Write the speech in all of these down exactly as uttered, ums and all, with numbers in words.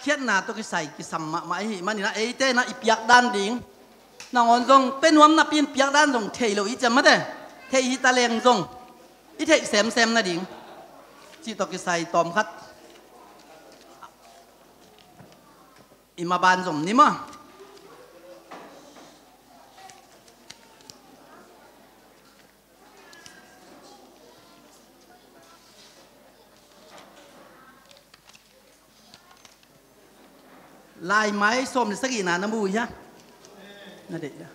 Khiatna tawh kisai kisam mahmah ahih manin ah eite in ah i piak dan ding, nangawn zong pe nuam napi in piak dan zong thei lo i ciam mate, thei hi ta leng zong i theih semsem nading cih tawh kisai tawmkhat i maban zom ni maw? Laimai sawm le sagihna na mu hia? Na deih hia?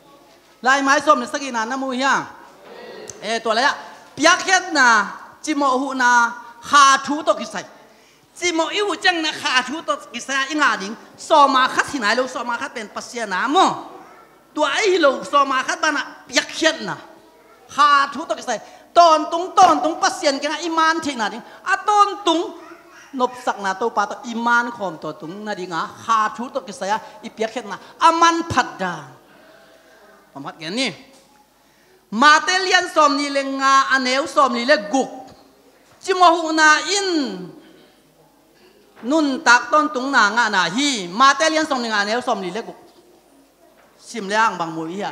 Laimai sawm le sagihna na mu hia? Eh, tua lai-ah piakkhiatna cimawh huhna kha thu tawh kisai. Cimawh i huh ciangin ah kha thu tawh kisai-ah i ngah ding. Sawma khat hi nai lo, sawma khat pen Pasian a maw? Tua ahi lo, sawma khat banah piakkhiatna kha thu tawh kisai. Tawntung, tawntung Pasian kiangah i man theihna ding. A tawntung nopsakna Topa tawh i man khawm tawntung nadinga kha thu tawh kisai-ah i piakkhiatna a manphat dan. Pamhat gen ni. Mate lian sawm nih le nga a neu sawm nih le guk. Cimawh huhna in nuntak tawntungna ngahna hi. Mate lian sawm nih le nga a neu sawm nih le guk. Sim le ang bang mu i hia?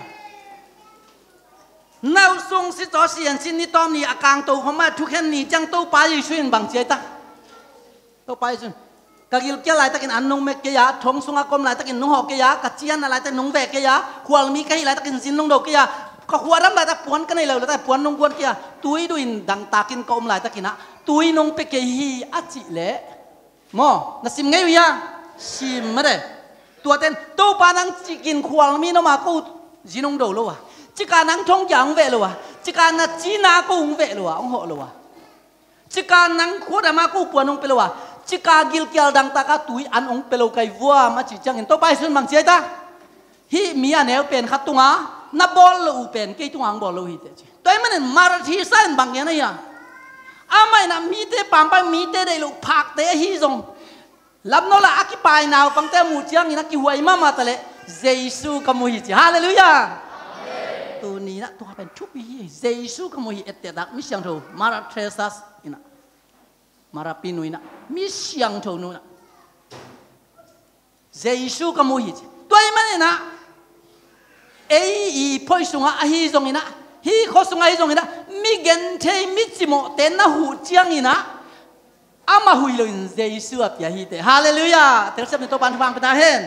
Nau sung si taw sian sin ni tawm ni a kangto khawm ah thukhen ni ciang Topa Jesu in bang ciai ta? Topa Jesu in, ka gilkial laitakin an nong mek kei a, thong sungah ka om laitakin nong hawh kei a, ka cian a laitakin nong veh kei a, khualmi ka hih laitakin zin nong do kei a, ka khuadam laitak puan ka nei lo laitak puan nong guan kei a, tui duh in dangtakin ka om laitakin ah tui nong pia kei hi a cih leh maw, na sim ngei uh hia? Sim mate. Tuaten Topa nang cikin khualmi noma ko zin hong do lo a, cika nang thongkia hong veh lo a, cika na cina ko hong veh lo a, hong hawh lo a, cika nang khuadama ko puan hong pia lo a, cika gilkial dangtaka tui an hong pia lo kai vuam a cih ciangin Topa Jesu in bang ciai ta? Hih mi a neu pen khat tunga na bawl lo uh pen kei tunga hong bawl lo hi teh ci. Tua ahih manin Mother Teresa in bang gen a hia? Amah in ah mite pampai mite deih loh phakte ahi zong lamnaw lah a kipai naupangte a muh ciangin a kihuai mahmah ta leh Jesu ka mu hi ci. Halleluiah. Tuni in ah tua pen thupi hi. Jesu ka mu hi etteh tak mi siangtho Mother Teresa in ah, Mother Pi nu in ah, mi siangtho nu in ah Jesu ka mu hi ci. Tua ahih manin ah ei i phoih sungah ahi zongin ah, hih khua sungah ahi zongin ah mi genthei mi cimawhte na huh ciangin ah amah huih loin Jesu a pia hi teh. Halleluiah. Telsiam ni Topa in thupha hong pia ta hen.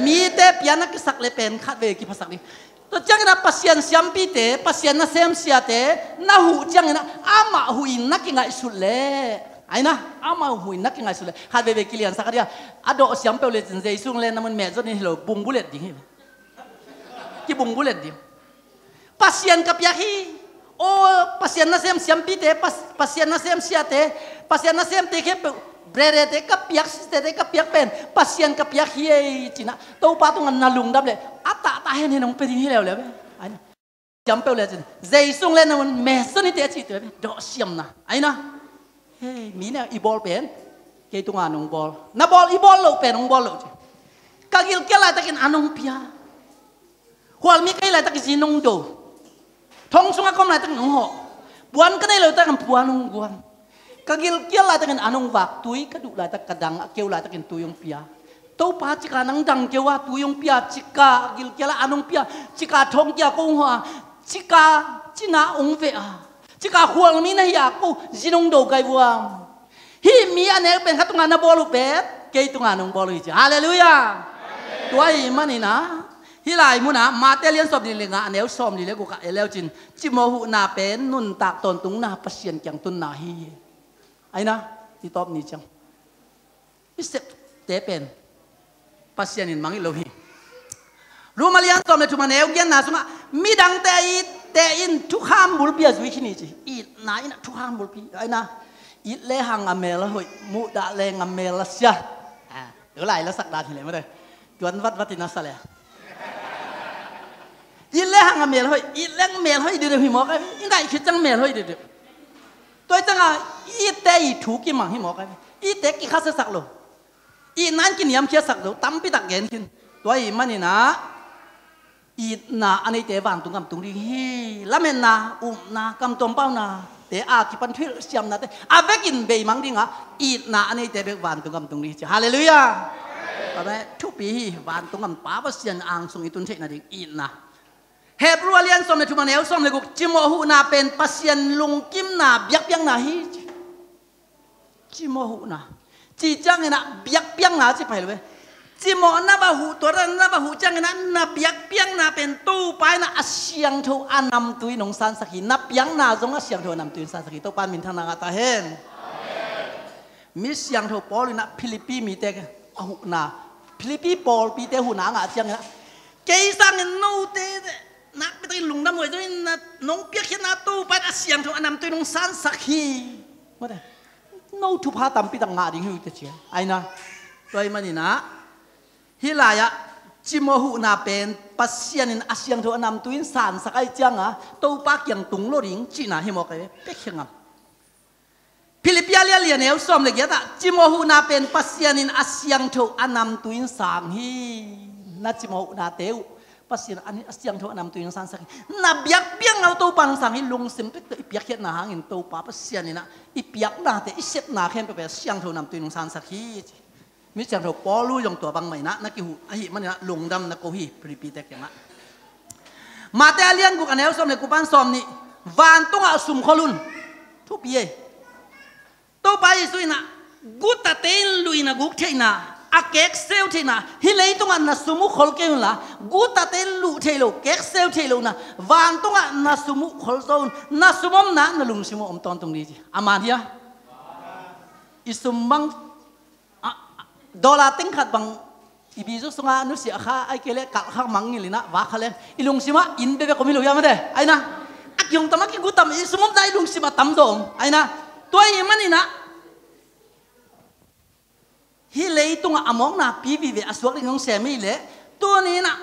Mite pia na kisak le pen khatvei kiphasak ding. Tua ciangin ah Pasian siampite, Pasian nasemsiate na huh ciangin ah amah huih in na kingaihsut leh, ai na, amah huih in na kingaihsut leh khatveivei kiliansak a dia. A dawh siam peuh lecin Jesu hong len na mun mehzon in hi lo, bungbulet ding hi. Kibungbulet ding. Pasian ka piak hi. Aw, Pasian nasem siampite, Pas-, Pasian nasem siate, Pasian nasemte khempeuh, brerete ka piak, sisterte ka piak pen Pasian ka piak hi ei ci-in ah Topa tungah na lungdam leh a tahtah henhen hong pia ding hi leuleu ve. Ai na. Siam peuh le cin Jesu hong len na mun mehzon in te a cihte ve. Dawh siamna. Ai na. Hei, mi ne i bawl pen kei tunga nong bawl, na bawl, i bawl loh pen hong bawl loh ci. Ka gilkial laitakin an hong pia. Khualmi ka hih laitakin zin hong do. Thong sungah ka om laitakin hong hawh. Puan ka neih loh laitakin puan hong guan. Ka gilkial laitakin an hong vak, tui ka duh laitak, ka dang a keu laitakin tui hong pia. Topa, cika nang dang keu a tui hong pia, cika gilkial ah an hong pia, cika thongkia ko hong hawh a, cika cina hong veh a, cika khualmi na hi a ko zin hong do kai vuam. Hih mi a nek pen khat tunga na bawl uh pen kei tunga nong bawl uh hi ci. Halleluiah. Tua ahih manin ah hih lai munah Mate lian sawmnih le nga, a neu sawmnih le guk ah en leu cin, cimawh huhna pen nuntak tawntungna, Pasian kiang tunna hi. Ai na, i tawp ni ciang i septe pen Pasian in mangngilh lo hi. Roma lian sawm le thum, a neu giatna sungah midangte a itte in thukham bulpi a zui khin hi ci. Itna in ah thukham bulpi, ai na, it le hang a mel a hoih, muhdah leng a mel a sia. Ah, tua lai la sak dan hi leh mate. Tuan vatvat in a sa le. It le hang a mel hoih, it leng mel hoih deuhdeuh hi mawk ai ve. I ngaih khit ciang mel hoih deuhdeuh. Tua hi ciangah itte i thu kimang hi mawk ai ve. Itte kikhasiasak lo. Itna in kiniamkhiatsak lo, tampi tak gen khin. Tua ahih manin ah itna a neite vantung gam tung ding hi. Lametna, upna, kamtuam paunate a kipan thuhilh siamnate a vekin beimang dingah itna a neite bek vantung gam tung ding hi ci. Halleluiah. Tua pen thupi hi. Vantung gam Pa Pasian angsung i tun theih nading itna. Hebru a lian sawm le thum, a neu sawm le guk, cimawh huhna pen Pasian lungkimna, biakpiakna hi. Cimawh huhna, ci ciangin ah biakpiakna ci pai lo ve. Cimawh na va huh, tua na va huh ciangin ah na biakpiakna pen Topa in ah a siangtho a namtui in hong sansak hi. Na piakna zong a siangtho a namtui in sansak hi. Topa in minthanna ngah ta hen. Mi siangtho Paul in ah Philippi mite a huhna, Philippi pawlpite huhna a ngah ciangin ah, kei sangin note nakpi takin lungdam huai zo in, na nong piakkhiatna Topa in a siangtho a namtui in hong sansak hi. Mate, no thupha tampi tak ngah ding hi uh teh ci a, ai na. Tua ahih manin ah hih lai-ah cimawh huhna pen Pasian in a siangtho a namtui in sansak ahih ciangin Topa kiang tung lo ding cihna hi mawk e, piakkhiat ngam. Philippi a lian li, a neu sawm le giat ah, cimawh huhna pen Pasian in a siangtho a namtui in sang hi. Na cimawh huhnate uh Pasian in a siangtho a namtui in sansak hi. Na biakpiakna uh Topa in sang hi. Lungsim pek tawh i piakkhiatna hangin Topa Pasian in ah i piaknate, i sepna khempeuh pen a siangtho namtui in sansak hi ci. Mi siangtho Paul uh zong tua bangmah in ah na kihuh ahih manin ah lungdam na ko hi, Philippite kiangah. Mate a lian guk, a neu sawm le guk pan sawm nih, vantungah sumkhol un. Thupi e. Topa Jesu in ah gutate in luh in a guk theihna, a kekseu theihna, hih leitungah na sum uh khol kei unla, gutate in luh thei lo, kekseu thei lo na, vantungah na sum uh khol zo un, na sum omna na lungsim uh om tawntung ding ci. A man hia? I sum bang, ah, dollar teng khat bang i bizu sungah nusia kha, ai kei leh kalh kha, mangngilh in ah vak kha leng i lungsimah inn bekbek om hi lo hiam, mate? Ai na, a kihong tam, a kigu tam, i sum omna i lungsimah tam zaw om, ai na. Tua ahih manin ah hih leitungah a mawkna pi vive a suak ding hong sem hi leh, tuni in ah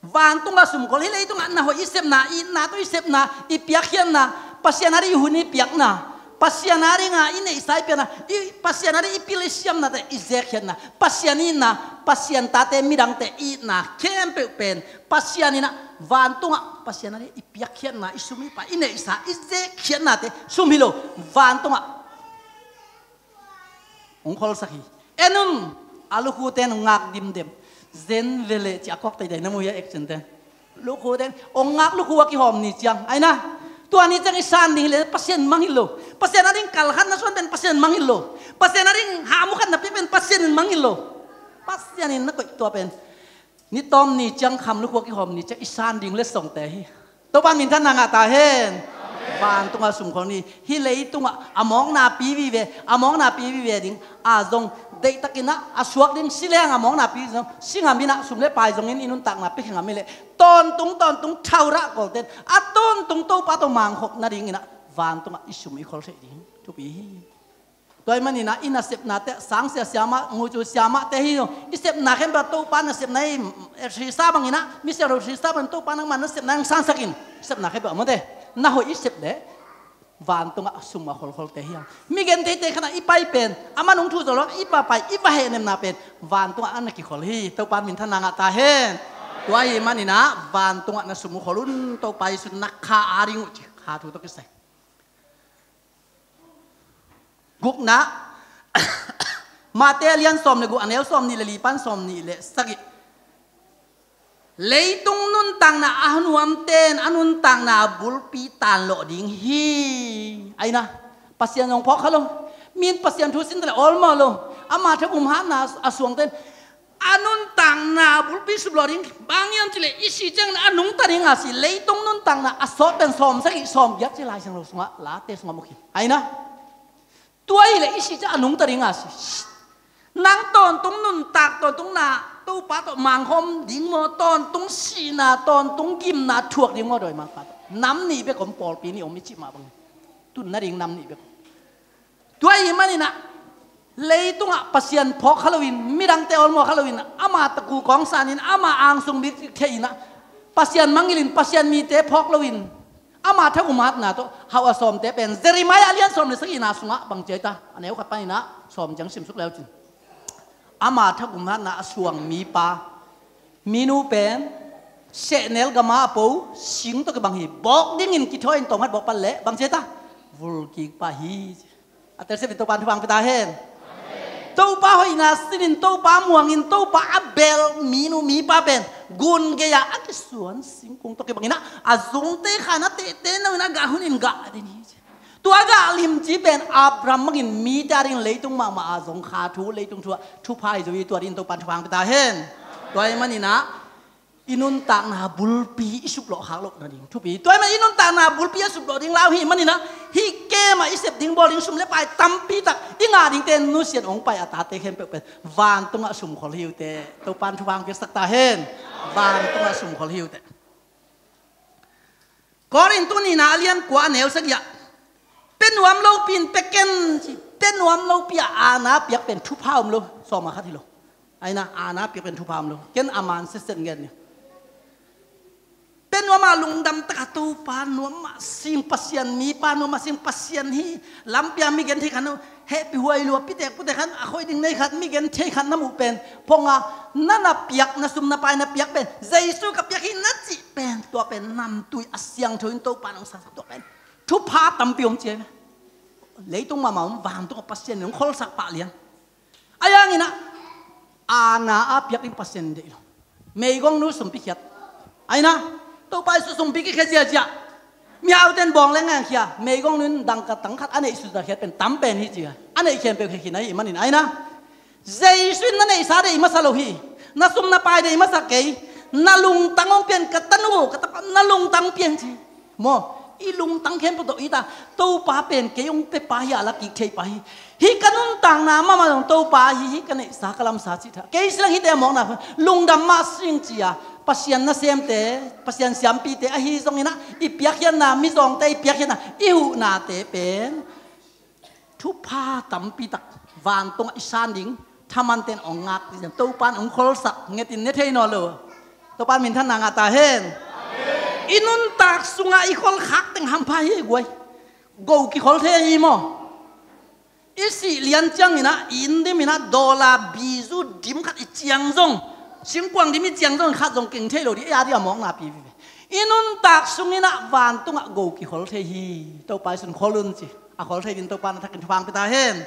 vantungah sumkhol, hih leitungah na hoih i sepna, i itna tawh i sepna, i piakkhiatna, Pasian ading i hun i piakna, Pasian adinga i neihsa i piakna, i Pasian ading i pil i siamnate i zekkhiatna, Pasian itna, Pasian tate midangte itna khempeuh pen Pasian in ah vantungah Pasian ading i piakkhiatna, i sum i pai, i neihsa i zekkhiatnate, sum hi lo, vantungah hong kholsak hi. En un, a lukhute in hong ngak dimdem. Zen vele ci a kawk teitei na mu hia, action te. Lukhute in hong ngak, lukhu a kihawm ni ciang, ai na, tua ni ciang i san ding hi leh Pasian mangngilh lo. Pasian ading kalh khat na suan pen Pasian mangngilh lo. Pasian ading hahmu khat na pia pen Pasian in mangngilh lo. Pasian in na koih tua pen ni tawm ni ciang, kham lukhu a kihawm ni ciang i san ding letsongte hi. Topa in minthanna ngah ta hen. Vantungah sumkhol ni. Hih leitungah a mawkna pi vive, a mawkna pi vive ding a zong deihtakin ah a suak ding, si leng a mawkna pi zong si ngam in ah, sum le pai zongin i nuntakna piakhia ngam hi leh, tawntung tawntung thaurah kolte in a tawntung Topa tawh mangkhop nadingin ah vantungah i sum i khol theih ding thupi hi. Tua ahih manin ah i nasepnate, sangsia siamah, ngucu siamahte hi lo. I sepna khempeuh Topa nasepna hi. Theresa bangin ah, mi siangtho Theresa bangin Topa nangmah nasepna hong sansak in. Sepna khempeuh a mawte, na hoih i sep leh vantungah sum a kholkholte hi hang. Mi gentheite khat ah i pai pen, amah nung thu zo lo, i papai, i va hehnemna pen vantungah a na kikhol hi. Topa in minthanna ngah ta hen. Tua ahih manin ah vantungah na sum uh khol un, Topa Jesu in na kha ading uh ci, kha thu tawh kisai. Gukna, Mate a lian sawm le guk, a neu sawm nih le li pan sawm nih le sagih. Leitung nuntakna a nuamte in a nuntakna a bulpi tanlawh ding hi. Ai na, Pasian zong phawk kha lo. Mi in Pasian thu sin ta leh awlmawh lo. Ama thagum hatna a suangte in a nuntakna bulpi suplawh ding. Bang hiam cih leh i si ciangin a nungta ding a si. Leitung nuntakna a sawt pen sawm sagih sawm giat ci Lai Siangtho sungah, Late sungah mu khin. Ai na, tua hi leh i si ciang a nungta ding a si. Nang tawntung nuntak, tawntung na Topa tawh mangkhop ding maw, tawntung sihna, tawntung gimna thuak ding maw, dawimangpa tawh? Nam nih bek om, pawlpi nih om i cih mah bangin. Tun nading nam nih bek om. Tua ahih manin ah leitungah Pasian phawk kha loin, midangte awlmawh kha loin, ama taku kawng sanin, ama angsung bikbik thei in ah, Pasian mangngilhin, Pasian mite phawk loin, ama thagum hatna tawh hauh a sawmte pen Jeremiah a lian sawm le sagihna sungah bang ci ai ta, a neu khat panin ah sawm ciang simsuk le uh cin. Ama thagum hatna a suang mipa, minu pen sehnel gama a po, sing tawh kibang hi, bawk dingin kithawi in tawm khat bawk pan leh bang ci ai ta, vul kik pah hi. A telsiam in Topa in thupha hong pia ta hen. Topa hoihna sinin, Topa muangin, Topa a bel minu mipa pen gun gei-a a kisuan singkung tawh kibangin ah, a zungte khan a tehte no in a gah hunin gah ding hi ci. Tua gah limci pen Abraham bangin mite a dingin leitung mahmah a zong kha thu, leitung thu ah thupha hi zo hi. Tua dingin Topan thupha hong pia ta hen. Tua ahih manin ah i nuntakna bulpi i suplawh khak loh nading thupi. Tua ahih manin i nuntakna bulpi a suplawh ding lau hi manin ah, hih kem ah i sep ding bawl ding sum le pai tampi tak i ngah dingte nusiat hong pai a tate khempeuh pen vantungah sumkhol hi uh teh. Topan thupha hong piaksak ta hen. Vantungah sumkhol hi uh teh. Korin tu nihna a lian kua a neu sagih ah, pia nuam lopi in pia ken ci. Pia nuam lopi ah aana piak pen thupha om lo, sawm a khat hi lo. Aina, aana piak pen thupha om lo. Ken a man setset ngen ni. Pia nuam a lungdam taka Topa nuam mah sing Pasian, mipa nuam mah sing Pasian hi. Lampi a mi genthei khat no, hehpih huai lua pitek putek khat, a khoi ding nei khat, mi genthei khat na muh pen, pong a, na na piak, na sum na pai na piak pen Jesu ka piak hi na cih pen, tua pen namtui a siangtho in Topa nong sang tua pen thupha tampi om ci hi. Leitung mahmah om, vantung a Pasian in hong kholsak pah lian. A yang in ah, aana a piak ding Pasian in deih lo. Meigong nu sumpi khiat. Aina, Topa Jesu sumpi kikhia ziazia. Mihaute in bawng leng ngang khia. Meigong nu in dangka tang khat a neih suzah khiat pen tam pen hi ci a. A neih khempeuh khia khin ahih manin aina, Jesu in na neihsa deih masa lo hi. Na sum na pai deih masa kei. Na lungtang hong pian ka tanu, ka tapa, na lungtang pian ci. Maw, i lungtang khempeuh tawh i ta, Topa pen kei hong pia pa hi a, la kik thei pa hi. Hih ka nuntakna mahmah zong Topa hi, hih ka neihsa ka lamsa cih tha. Kei silang hihte a mawkna lungdam mah sing ci a, Pasian nasemte, Pasian siampite ahi zongin ah, i piakkhiatna, mizawngte i piakkhiatna, i huhnate pen thupha tampi tak vantungah i san ding, thaman ten hong ngak ding, Topan hong kholsak, ngetin ne thei nawn lo. Topan minthanna ngah ta hen. I nuntak sungah i kholkhak teng hampha hi guai. Go kikhol thei hi maw. I sih lian ciangin ah, i inn dim in ah, dollar bizu dim khat i ciang zong, singkuang dim i ciang zong, khat zong keng thei lo ding, i a ding a mawkna pipi. I nuntak sungin ah vantungah go kikhol thei hi. Topa i sun khol un ci. A khol thei ding Topa na thakin thupha hong pia ta hen.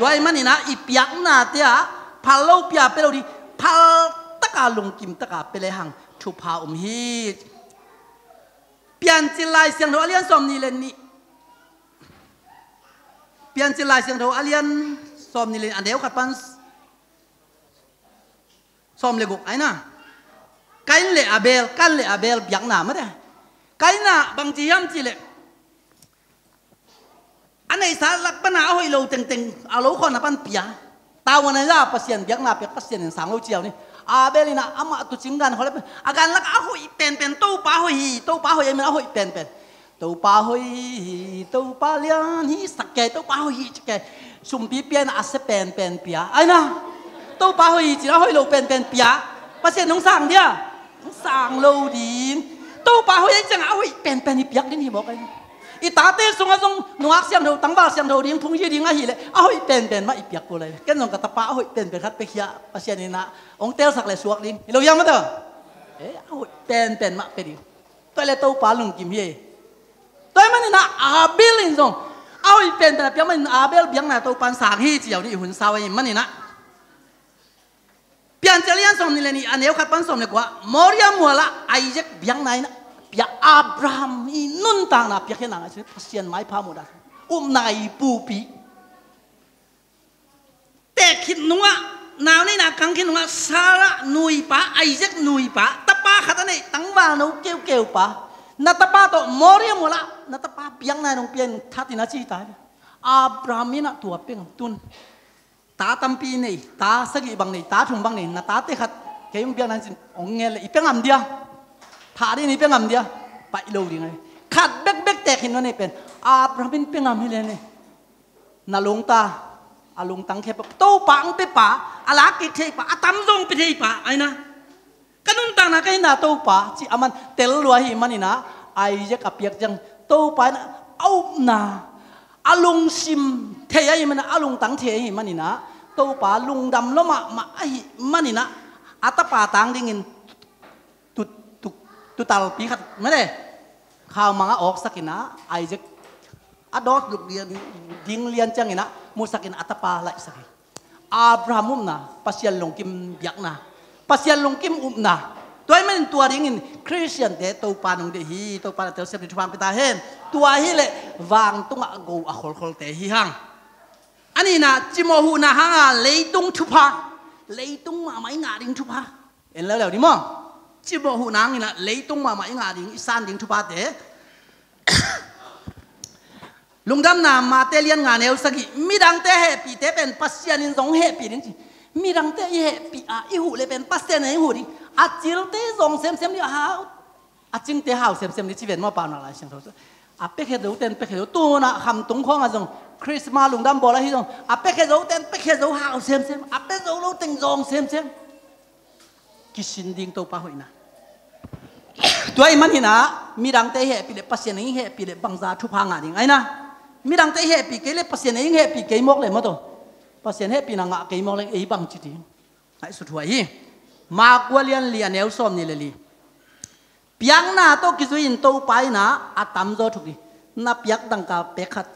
Tua ahih manin ah i piaknate ah phal lopi a pia lo ding, phal taka lungkim taka pia lehang thupha om hi. Piancil Lai Siangtho a lian sawm nih le nih. Piancil Lai Siangtho a lian sawm nih le nih, a neu khat pan sawm le guk aina. Kain le Abel, Kain le Abel biakna mate. Kain ah bangci hiam cih leh, a neihsa lak pana a hoih lo tengteng a lo khawhna pan pia. Tavuan a za Pasian biakna piak Pasian in sang lo ciau ni. Abel in ah amah tuucing gan khawh le a gan lak a hoih penpen Topa hoih hi, Topa hoih ahi man a hoih penpen. Topa hoih hi, Topa lian hi, sak kei, Topa hoih hi, cik kei. Sumpi pia in a sia penpen pia. Aina, Topa hoih hi, cin a hoih lo penpen pia. Pasian nong sang dia. Nong sang lo ding. Topa hoih ahi ciang a hoih penpen i piak ding hi mawk aina. I tate sungah zong nungak siangtho, tangval siangtho ding, phungzi ding ahih leh, a hoih penpen mah i piak kul ahi. Ken zong ka tapa a hoih penpen khat pia khia, Pasian in ah hong telsak le suak ding. Hi lo hiam mate. Eh, a hoih penpen mah pia ding. Tua le Topa lungkim hi. Tua ahih manin ah Abel in zong a hoih penpen a piak manin Abel biakna Topan sang hi ci au ni i hun sau ahih manin ah. Piancil a lian sawm nih le nih a neu khat pan sawm le kua, Moria mual ah Isaac biakna in ah pia Abraham i nuntakna piakkhiatna ngaihsun Pasian maipha muhdah. Upna i pupi. Teek khit nungah, nau neihna kang khit nungah, Sarah nuipa, Isaac nuipa, tapa khat a neih, tangvalno keukeupa, na tapa tawh Moria mual ah na tapa biakna in hong pia in that in a ci ta hi. Abraham in ah tua pia ngam tun. Ta tampi nei, ta sagih bang nei, ta thum bang nei, na tate khat kei hong biakna in cin hong ngen leh i pia ngam dia. Thah ding in i pia ngam dia. Paih lo ding ahi. Khat bekbek teek khit nungah nei pen Abraham in pia ngam hi le nei. Na lungta, a lungtang khempeuh Topa hong pia pa, a lak kik thei pa, a tam zong pia thei pa, aina. Ka nuntakna ka hinna Topa, ci a man tel lua ahih manin ah, Isaac a piak ciang, Topa in a upna, a lungsim thei ahih manin ah, a lungtang thei ahih manin ah, Topa lungdam lua mahmah ahih manin ah, a tapa tang dingin, tu, tu, tutalpi khat mate, khaumang a awksak in ah, Isaac a dawt luk ding lian ciangin ah, musak in a tapa laihsak hi. Abraham upna, Pasian lungkim biakna, Pasian lungkim upna. Tua ahih manin tua dingin Khristiante Topa nong deih hi. Topa na telsiam ding thupha hong pia ta hen. Tua hileh vantungah go a kholkholte hi hang. A nihna, cimawh huhna hanga leitung thupha, leitung mahmah i ngah ding thupha. En leuleu ni maw? Cimawh huhna hangin ah leitung mahmah i ngah ding, i san ding thuphate. Lungdamna Mate lian nga neu sagih, midangte hehpihte pen Pasian in zong hehpih ding ci. Midangte i hehpih a i huh leh pen Pasian in i huh ding. A cilte zong semsem ding, a hau, a cingte hau semsem ding ci ven maw, Paunak Lai Siangtho. A piakhia zoten piakhia zo, tunah khamtung khawngah zong Christmas lungdam bawl ahi zong, a piakhia zoten piakhia zo hau semsem, a pia zo lo teng zong semsem. Kisin ding Topa hoihna. Tua ahih manin ah midangte i hehpih leh Pasian i hehpih leh bangza thupha ngah ding ahi na. Midangte i hehpih kei leh Pasian i hehpih kei mawk leh maw, tua Pasian hehpihna ngah kei mawk leh ei bangci ding? Ngaihsut huai hi. Mark kua lian li a neu sawmnih leh li. Piakna tawh kizui-in Topa in ah a tamzaw thuk ding. Na piak dangka pek khat,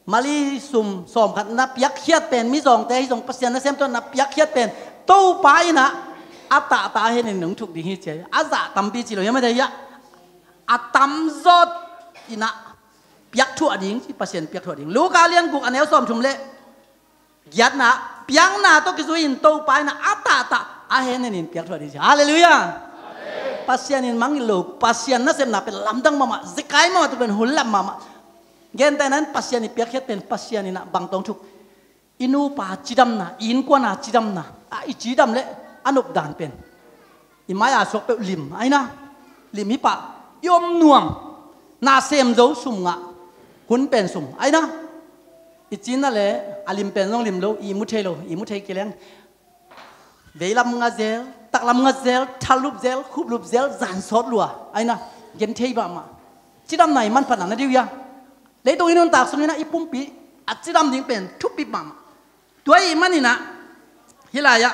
mali sum sawm khat na piakkhiat pen, mizawngte ahi zong Pasian nasem tawh na piakkhiat pen Topa in ah a tahtah a henin nong thuk ding hi ci a, a zah tampi ci lo hiam, a deih hiam? A tamzaw in ah piakthuah ding ci, Pasian piakthuah ding. Luka lian guk a neu sawmthum leh giatna, piakna tawh kizui-in Topa in ah a tahtah a henin piakthuah ding ci. Halleluiah. Pasian in mangngilh lo, Pasian nasepna pen lamdang mahmah, zekai mahmah, tua pen hun lam mahmah. Gentehna in Pasian i piakkhiat pen Pasian in ah bang tawh thuk? I nupa cidamna, i innkuana cidamna, a i cidam leh a nopdan pen i mai-a suak peuh lim ahi na. Lim hi pah, i om nuam, na sem zo, sum ngah, hun pen sum ahi na. I cina leh a lim pen zong lim lo, i mu thei lo, i mu thei kei leng veilam nga zel, taklam nga zel, thallup zel, khuplup zel, zan sawt lua ahi na. Gen thei mahmah. Cidamna i manphatna na diu hia? Leitung i nuntak sungin ah i pumpi a cidam ding pen thupi mahmah. Tua ahih manin ah hih lai-ah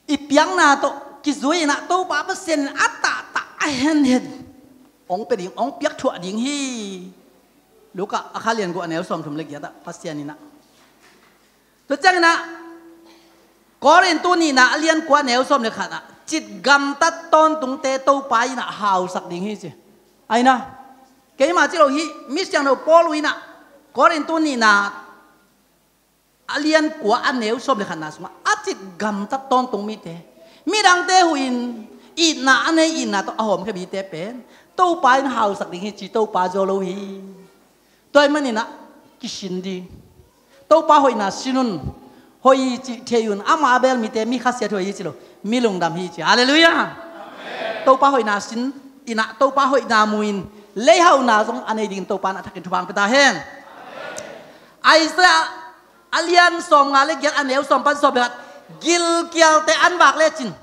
i piakna tawh kizui-in ah Topa Pasian in a tahtah a henhen hong pia ding, hong piakthuah ding hi. Luka a kha lian guk a neu sawmthum leh giat ah Pasian in ah. Tua ciangin ah Korintu nihna a lian kua a neu sawm leh khat ah cit gamtat tawntungte Topa in ah hausak ding hi ci. Ahi na, keimah ci lo hi, mi siangtho Paul in ah Korintu nihna a lian kua a neu sawm leh khatna sungah a cit gamtat tawntung mite, midangte huhin itna a nei, itna tawh a hawmkhia mite pen Topa in hausak ding hi ci, Topa zo lo hi. Tua ahih manin ah kisin ding. Topa hoihna sin un, hoih cih thei un, amah a bel mite mi khasiat huai hi ci lo, mi lungdam hi ci. Halleluiah. Topa hoihna sin in ah, Topa hoihna mu-in leihauhna zong a nei dingin Topa in a thakin thupha hong pia ta hen. Isaiah a lian sawmnga leh giat a neu sawm pan sawm leh khat, gilkialte an vak lecin,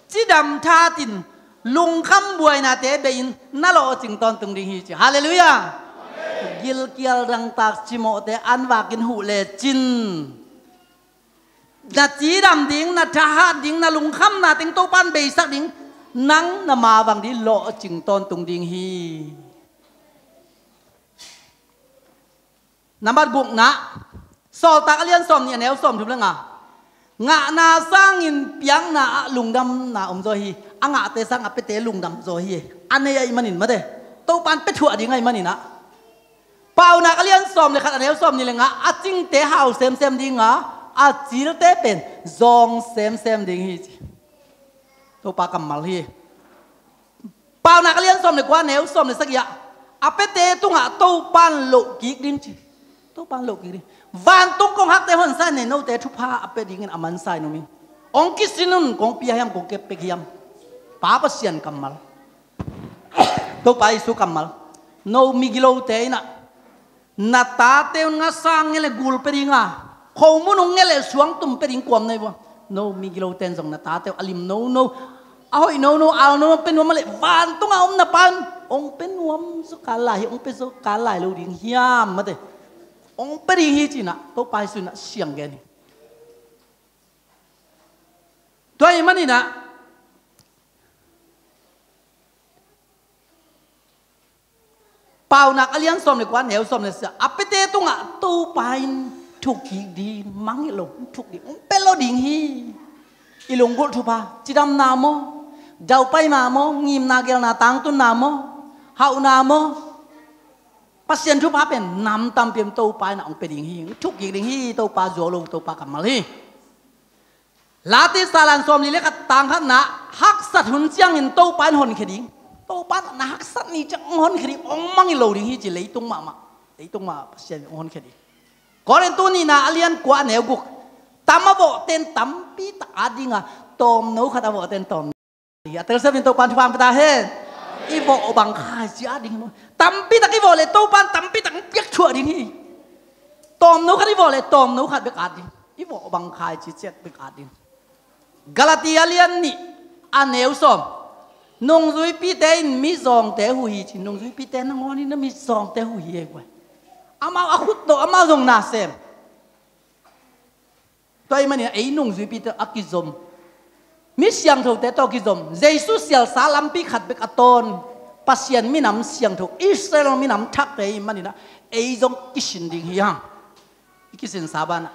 cidam thatin, lungkham buainate bei-in na lawhcing tawntung ding hi ci. Halleluiah. Gilkial dangtak cimawhte an vakin huh lecin, na cidam ding, na thahat ding, na lungkhamna teng Topa in beisak ding, nang na mavang ding lawhcing tawntung ding hi. Nambat gukna, Sawltak a lian sawmnih a neu sawmthum leh nga, ngahna sangin piakna ah lungdamna om zaw hi. A ngahte sang a piate lungdam zaw hi. A nei ahih manin mate, Topa in piathuah ding ahih manin ah. Paunak a lian sawm leh khat a neu sawmnih leh nga, a cingte hau semsem ding a, a cilte pen zawng semsem ding hi ci. Topa kammal hi. Paunak a lian sawm leh kua a neu sawm leh sagih ah, a piate tungah Topa in lohkik ding ci. Topa in lohkik ding. Vantung kong hakte honsai nei note thupha a pia dingin a mansa in om hi. Hong kisin un, kong pia hiam, kong kep pek hiam? Pa Pasian kammal. Topa Jesu kammal. No migilote in ah na tate un ngasa ngelh leh gul pia ding a, khomun hong ngelh leh suangtum pia ding kuam na hi uh a. No migilote in zong na tate uh a lim nono, a hoih nono, al nono pia nuam a leh, vantungah om na Pa in hong pia nuam zaw kal lai hi, hong pia zaw kal lai lo ding hiam mate? Hong pia ding hi ci-in ah Topa Jesu in ah siang gen hi. Tua ahih manin ah Paunak a lian sawm leh kua a neu sawm leh sagih, a piate tungah To Topa in thuk kik ding, mangngilh lo, thuk ding, hong pia lo ding hi. I lunggulh thupha, cidamna maw, daupai ma maw, ngimna gelna tangtunna maw, hauhna maw, Pasian thupha pen nam tampi om Topa in a hong pia ding hi. Thuk kik ding hi. Topa zuau lo, Topa kammal hi. Late Salan sawmli le khat tang khatna, haksat hun ciangin Topa in honkhia ding. Topa in na haksat ni ciang hong honkhia ding, hong mangngilh lo ding hi ci. Leitung mahmah, leitung mah Pasian in hong honkhia ding. Korin tu nihna a lian kua a neu guk. Tam a vawhte in tampi tak at ding a, tawmno khat a vawhte in tawm hi. A telsiam in Topa in thupha hong pia ta hen. I vawh bang khaici at ding hi maw? Tampi tak i vawh leh Topa in tampi tak hong piak thuah ding hi. Tawmno khat i vawh leh tawmno khat bek at ding. I vawh bang khaici ciat bek at ding. Galatia lian nih a neu sawm. Nungzuipite in mizawngte huh hi ci. Nungzuipite nangawn in na mizawngte huh hi ei guai. Amau a khut tawh amau zong na sem. Tua ahih manin ei nungzuipite a kizom, mi siangthote tawh kizom, Jesu sialsa lampi khat bek a tawn, Pasian minam siangtho, Israel minam thakte ahih manin ei zong kisin ding hi hang. I kisinsa banah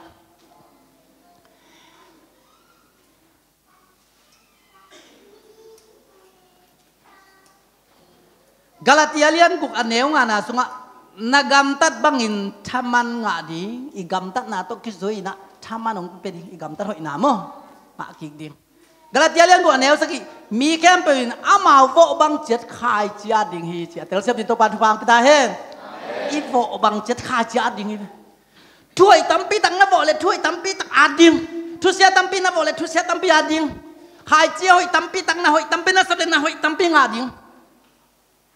Galatia lian guk a neu ngana sungah, na gamtat bangin thaman ngah ding, i gamtatna tawh kizui inah thaman hong pia ding, i gamtat hoihna maw, ngah kik ding. Galatia lian guk a neu sagih, mi khempeuh in amau vawh bang ciat khaici at ding hi ci. A telsiam in Topa thupha hong pia ta hen. I vawh bang ciat khaici at ding hi. Thuhoih tampi tak na vawh leh thuhoih tampi tak at ding. Thusia tampi na vawh leh thusia tampi at ding. Khaici a hoih tampi tak na hoih tampi na sap leh na hoih tampi ngah ding.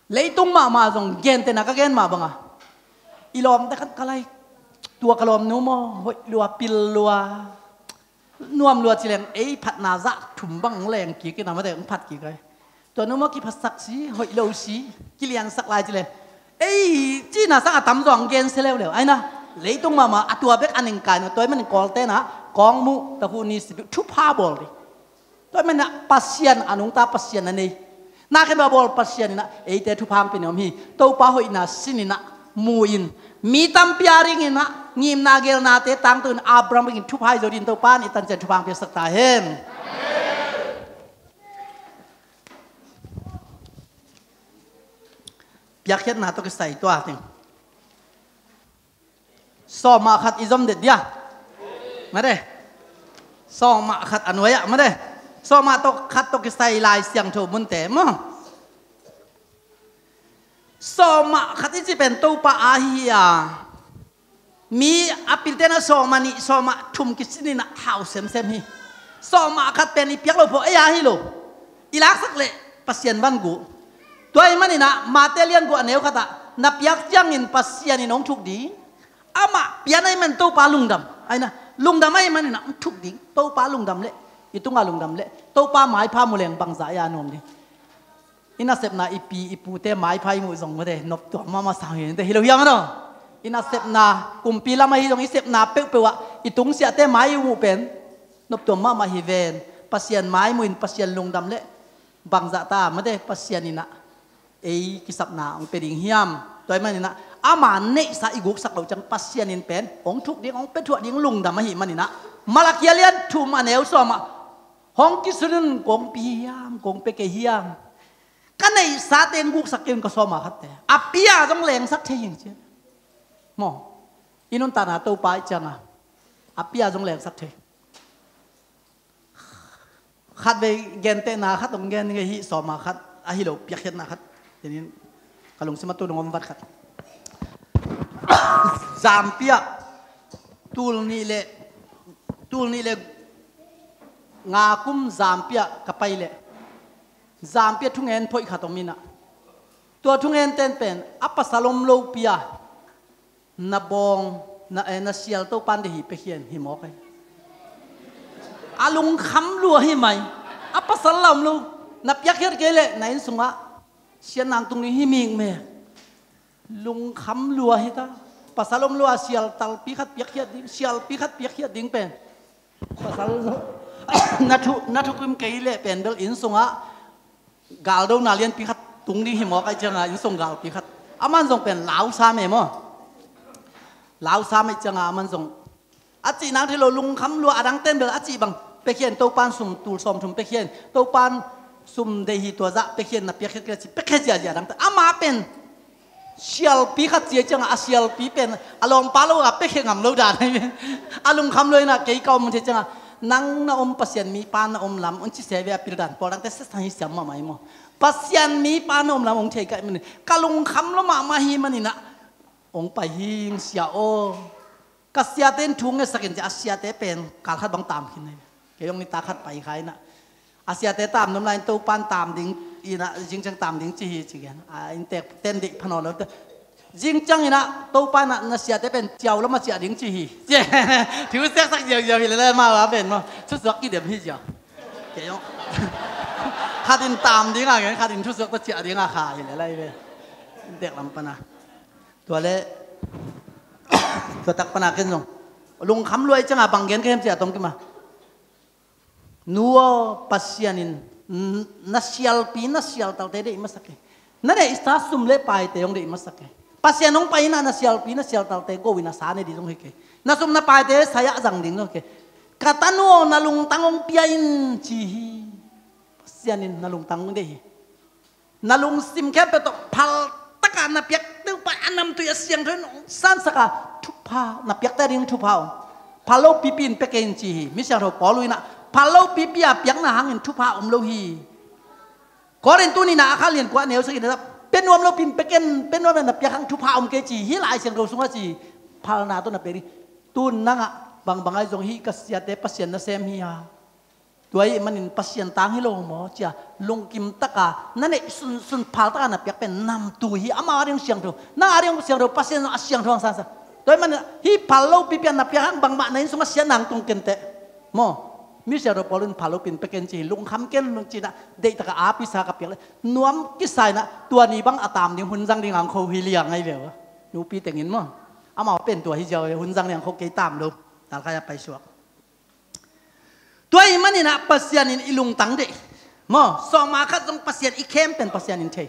Leitung mahmah zong gentehna ka gen mah banga, i lawmte khat ka lai, tua ka lawmnu maw, hoih lua, pil lua, nuam lua ci leng ei phatna zah thum bang hong leng kik in a mate hong phat kik ai. Tua nu maw kiphatsak si, hoih lo si, kiliansak lai ci leng ei cihna sang a tamzaw hong gen sia leuleu. Aina leitung mahmah a tua bek a ningkai na, tua ahih manin Kawlte'n ah kawng muh, tahu ni si, thupha bawl ding. Tua ahih manin ah Pasian a nungta, Pasian a nei, na khen ba bawl Pasian inah eite thupha hong pia ni om hi. Topa hoihna sin inah mu in, mi tampi a ding inah ngimna gelnate tangtung in Abraham bangin thupha hi zo ding, Topa in i tancian thupha hong piaksak ta hen. Piakkhiatna tawh kisai tua teng. Sawmah khat i zom det dia. Mate. Sawmah khat a nuai-ah mate. Sawmah tawh khat tawh kisai Lai Siangtho munte maw. Sawmah khat i ci pen Topa a hi a, mi a pilte'n ah sawmah nih, sawmah thum kisin inah hau semsem hi. Sawmah khat pen i piak loh phawh ei a hi lo. I laksak leh Pasian van guh. Tua ahih manin ah Mate lian guk a neu khatah, na piak ciangin Pasian in hong thuk ding. Amah pian ahih manin Topa lungdam. Aina lungdam ahih manin ah hong thuk ding. Topa lungdam leh i tungah lungdam leh Topa maipha mu leng bangzah ei a nuam ding. I nasepna i pi i pute maipha i muh zong mate noptuam mahmah sang hi, te hi lo hiam a no? I nasepna kumpi lam ahi zong i sepna peuhpeuh ah i tungsiahte mai i muh pen noptuam mahmah hi ven. Pasian mai muin Pasian lungdam leh bangzah ta mate, Pasian inah ei kisapna hong pia ding hiam? Tua ahih manin ah ama neihsa i guksak loh ciang Pasian in pen hong thuk ding, hong pia thuah ding lungdam ahih manin ah Malakhi a lian thum a neu sawmah, hong kisun un, kong pia hiam, kong pia kei hiam? Ka neihsa teng guksak kei un, ka sawmah khatte a pia zong lengsak thei ing ci. Maw, i nuntakna Topa i cianga a pia zong lengsak thei. Khatvei gentehna khat hong gen ngei hi. Sawmah khat ahi lo, piakkhiatna khat. Tinin ka lungsim a tu dong om vat khat. Zampi ah tul nih le, tul nih le nga kum Zampi ah ka pai leh, Zampi ah thungen phoih khat om inah, tua thungen ten pen a pasal om lopi a na bawng, na, eh, na sial Topa'n deih hi, piakhia in hi mawk ai. A lungkham lua hi mai. A pasal la om lo, na piakkhiat kei leh na inn sungah siatna hong tung ding hi mikmek. Lungkham lua hi ta. Pasal om lua sial talpi khat piakkhiat ding, sialpi khat piakkhiat ding pen. Pasal na thu, na thukim kei leh pen bel inn sungah galdona lianpi khat tung ding hi mawk ai cianga, inn sung galpi khat. Aman zong pen lausa me maw. Lausa mai cianga aman zong a cih nang thei lo, lungkham lua, a dangten bel a cih bang piakhia in, Topan sum tul sawmthum piakhia in, Topan sum deih hi, tua zah piakhia in, na piakhia kei a ci, piakhia ziahziah a dangten. Ama pen sialpi khat ci a cianga, a sialpi pen a lawmpa lo a piakhia ngam lo dan ahi ve. A lungkham lua inah kei ka om thei cianga, nang na om Pasian mipa na om lam un ci se ve, a pil dan pawl dangte sasang hi siam mahmah hi maw. Pasian mipa na om lam ong thei ka hih manin ka lungkham lua mahmah hi maninah ong pai hing sia aw. Ka siate in thu ngetsak in ci a, siate pen kal khat bang tam khin hi. Kei zong nitak khat pai kha inah a siate tam nuam lai-in Topan tam ding inah, zingciang tam ding ci hi ci gen. A inntek ten deih phanaw lo te. Zingciang inah Topa inah na siate pen ciau lam a ciah ding ci hi. Thu seksak ziauziau hi lele, amau a pen maw, thusuak kidem hi ziau. Kei zong khat in tam ding a gen, khat in thusuak tawh ciah ding a kha hi lele hi ve. Inntek lam pana. Tua le tua tak pana ken zong lungkham lua i cianga bang gen ka hiam ci a, tong kima. Nu aw, Pasian in n-, na sialpi, na sialtalte deih masak e. Na neihsa sum le paite hong deih masak e. Pasian hong pai inah na sialpi, na sialtalte go inah sa ne ding zong hi kei. Na sum na paite saya zang ding zong hi kei. Ka tanu aw, na lungtang hong pia in ci hi. Pasian in na lungtang hong deih hi. Na lungsim khempeuh tawh phaltaka na piak Topa a namtui a siangtho in hong sansak a, thupha na piakte ding thupha om. Phal lo pipi in pia kei in ci hi. Mi siangtho Paul inah phal lo pipi a piakna hangin thupha om lo hi. Korin tu nihna a kha lian kua a neu sagih na, pia nuam lo pi in pia kei in, pia nuam in na piak hang thupha om kei ci hi. Lai Siangtho sungah ci hi. Phalna tawh na piak ding. Tun nangah bangbang ahi zong hih ka siate Pasian nasem hi a, tua ahih manin Pasian tang hi lo maw ci a, lungkim taka na neih sunsun phaltaka na piak pen namtui hi. Amau a ding siangtho, nang a ding siangtho, Pasian a siangtho hong sansak. Tua ahih manin hih phal lo pipi a na piak hang bangmah na inn sungah siatna hong tung kei inteh maw. Mi siangtho Paul in phal lo pi in pia kei in ci hi. Lungkham kei in lungcinah deihtaka a pisa ka piak le nuam kisa inah tua ni bang a tam ding hun zang ding ang kho hi liang ahi ve uh. Nupi tengin maw, amau pen tua hi ziau, hun zang ding ang kho kei tam lo. Talkhai a paisuak. Tua ahih maninah Pasian in i lungtang deih maw. Sawmah khat zong Pasian i khem pen Pasian in thei.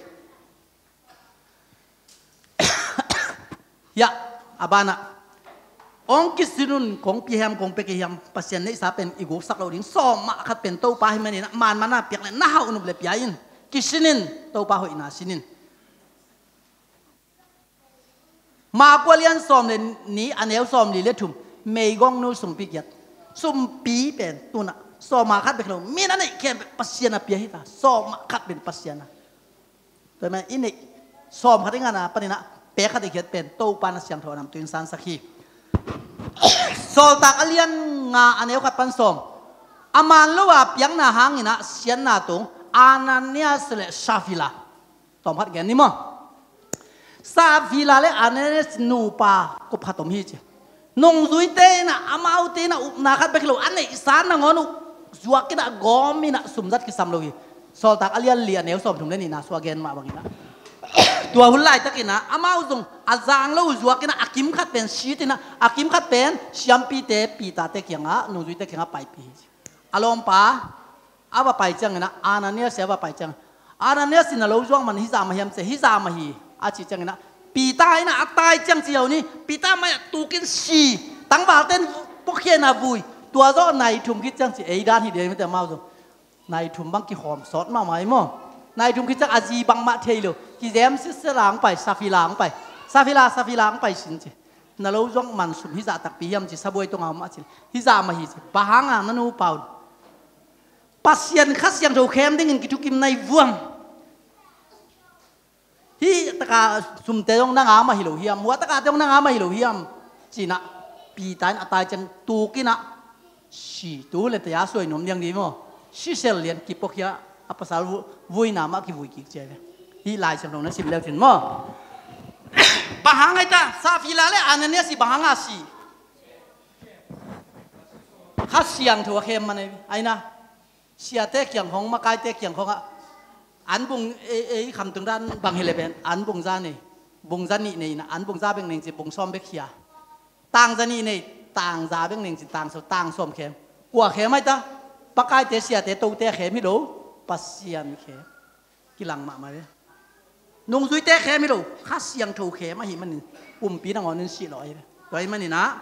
Hiah a banah, ong kisin un, kong pia hiam kong pia kei hiam, Pasian neihsa pen i guksak lo ding. Sawmah khat pen Topa hi maninah manmana piak le na hauh nop le pia in. Kisin in, Topa hoihna sin in. Marka lian sawm le nih a neu sawmli le thum, meigongnu sumpi giat. Sumpi pen tunah sawmah khat bek lo, mi na neih khempeuh Pasian a pia hi ta. Sawmah khat pen Pasian a. Tua ahih manin i neih sawm khat i ngana paninah pek khat i giat pen Topa na siangtho a namtui in sansak hi. Sawltak a lian nga a neu khat pan sawm. A man lo a piakna hanginah siatna tung Ananias le Safira. Tawm khat gen ni maw. Safira le Ananias nupa kop khat om hi ci. Nungzuite inah amaute inah upna khat bek hi lo, a neihsa nangawn uh zuak inah gawm inah sumzat kisam lo hi. Sawltak a lian li a neu sawmthum le nihna sua gen mah banginah tua hun laitakinah amau zong a zang lo uh zuak inah a kim khat pen sit inah a kim khat pen siampite Peter-te kiangah, nungzuite kiangah paipih hi ci. A lawmpa a va pai cianginah, Ananias a va pai ciangin, Ananias in na lo zuak man hizah mah hiam ci, hizah mah hi a cih cianginah, Peter inah a tai ciang ci zo ni, Peter mai-ah tukin si, tangvalte in puakhia inah vui, tua zawh nai thum khit ciang ci, ei dan hi ding mite amau zong. Nai thum bang kihawm sawt mahmah hi maw. Nai thum khit ciang a zi bangmah thei lo, kizem sitset a hong pai, Safira hong pai, Safira, Safira hong pai sin ci. Na lo zuak man sum hizah takpi hiam ci, sabuai tungah om a ci. Hizah mah hi ci. Bang hanga na nupa un Pasian Kha Siangtho khem dingin kithukim na hi vuam? Hih taka sumte zong nang a mah hi lo hiam? Hua takate zong nang a mah hi lo hiam? Cinah Peter in a tai ciang tukinah si, tu le taya suai nuam liang ding maw. Sisel lian kipuakhia, a pasal vu-, vuina mah kivui kik cia ve. Hih Lai Siangtho na sim leu cin maw. Bang hang ai ta, Safira le Ananias i bang hanga si? Kha Siangtho a khem man ai ve. Aina, siate kiang khong, makaite kiang khongah, an bung, ei, ei khamtung dan bang hi le pen, an bung za nei, bung za nih nei na, an bung za beng nei ci, bung sawm bek khia. Tang za nih nei, tang za beng nei ci, tang sawm, tang sawm khem. Kua khem ai ta, pakaite siate tote khem hi lo, Pasian khem. Kilang mahmah ve. Nungzuite khem hi lo, Kha Siangtho khem ahi manin, kumpi nangawn in sih lawh ahi ve. Tua ahih manin ah,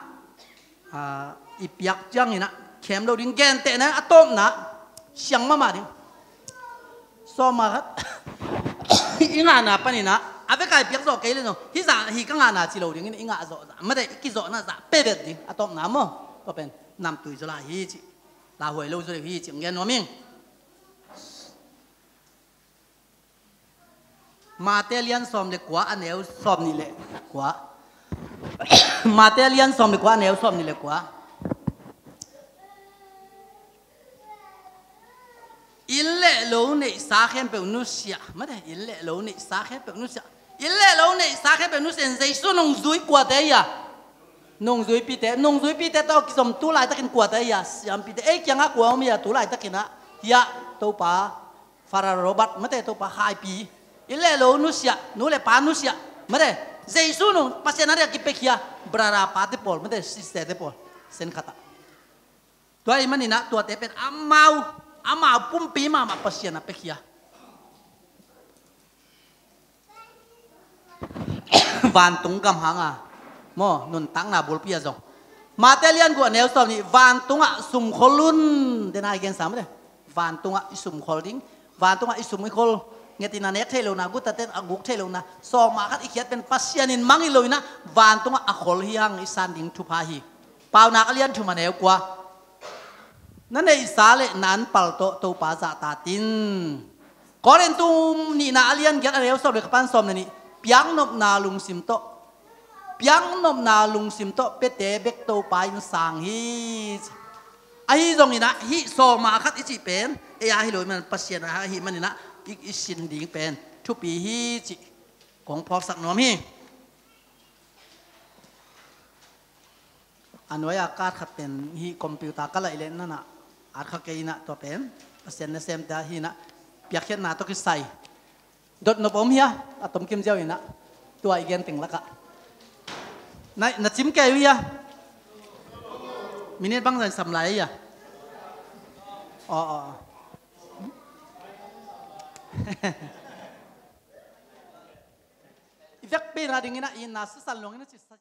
ah, i piak ciangin ah khem lo ding, gentehna a tawpna siang mahmah ding. Sawm a khat i ngahna panin ah a vek a i piak zawh kei le zong, hih zah hi ka ngahna ci lo dingin i ngah zawh zah, mate, i kizawhna zah pebet ding. A tawpna maw, tua pen namtui zaw lai hi cih, lauhuai lo zaw ding hi cih hong gen nuam ing. Mate lian sawm le kua, a neu sawm nih le kua. Mate lian sawm le kua, a neu sawm nih le kua. Inn le lo neihsa khempeuh nusia, mate, inn le lo neihsa khempeuh nusia. Inn le lo neihsa khempeuh nusia in Jesu nungzui kuate hi a? Nungzuipite, nungzuipite tawh kizom tu laitakin kuate hi a? Siampite. Ei kiangah kua om hi a tu laitakin ah? Hi a, Topa Father Robert, mate, Topa Khaipi. Inn le lo nusia, nu le pa nusia, mate. Jesu nung, Pasian a diak kipiakhia, brother pate pawl, mate, sister te pawl, sen khat ah. Tua ahih manin ah tuate pen amau, amau pumpi mahmah Pasian a piakhia. Vantung gam hanga maw, nuntakna bulpi ah zong. Mate lian guk, a neu sawm nih, vantungah sumkhol un. Dena i gensa mate. Vantungah i sumkhol ding. Vantungah i sum i khol, ngetin a nek theih lohna, guttaten a guk theih lohna, sawm a khat i khiat pen Pasian in mangngilh lo in ah vantungah a khol hi hang i san ding thupha hi. Paunak a lian thum, a neu kua. Na neihsa le na anpal tawh Topa zahtatin. Korin tu nihna a lian giat, a neu sawm le khat pan sawm le nih. Piaknopna lungsim tawh, piaknopna lungsim tawh piate bek Topa in sang hi. Ahi zongin ah hih sawm a khat i cih pen ei a hi lo ahih man, Pasian a ahih manin ah i, i sin ding pen thupi hi cih kong phawksak nuam hi. A nuai-a ka at khat pen hih computer ka laih leh nanah at kha kei in ah, tua pen Pasian nasemte ahi in ah, piakkhiatna tawh kisai dotnop om hi a, a tomkim ziau in ah, tua i gen teng lakah na, na cim kei uh hi a. Minute bangzah in sam lai a hi a? Aw, aw, aw. I vekpi na dingin ah i na sisan luangin a ci sa